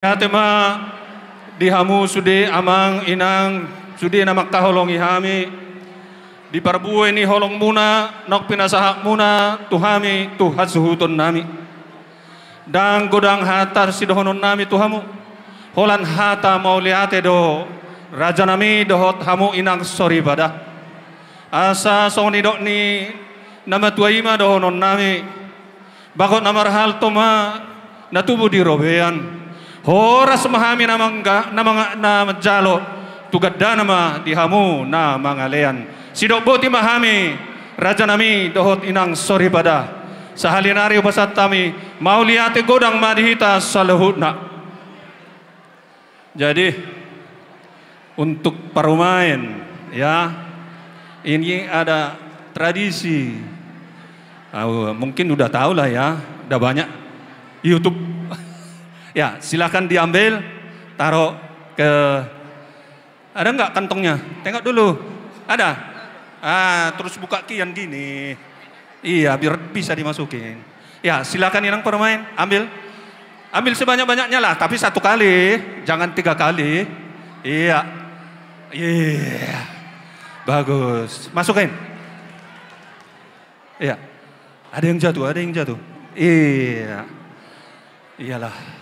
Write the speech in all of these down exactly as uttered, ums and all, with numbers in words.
Mauliate ma di hamu sude amang inang, sude na mangkaholongi hami di parbue ni holongmuna naung pinasahatmuna tu hami tu hasuhutonnami. Ndang godang hata sidohononnami tu hamu, holan hata mauliate do, rajanami dohot hamu inang soripada. Asa songon nidok ni na matua i ma dohononnami: Bagot na marhalto ma na tubu di robean. Horas ma hami na mangga-, na manga-, na manjalo, tu gandana ma di hamu na mangalean. Sidok boti ma hami, rajanami dohot inang soripada. Sahali nari hupasahat hami, mauliate godang ma di hita saluhutna. Jadi, untuk parumaen, ya, ini ada tradisi. Ah, mungkin udah tahu lah ya, udah banyak YouTube. Ya, silakan diambil, taruh ke, ada nggak kantongnya? Tengok dulu. Ada? Ah, terus buka kian gini. Iya, biar bisa dimasukin. Ya, silakan inang parumaen, ambil. Ambil sebanyak-banyaknya lah, tapi satu kali, jangan tiga kali. Iya. Iya. Bagus. Masukin. Iya. Ada yang jatuh, ada yang jatuh. Iya. Iyalah.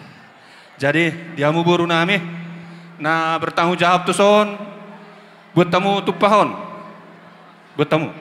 Jadi, di hamu borunami na bertanggung jawab tuson, buat hamu tumpahon. Buat hamu.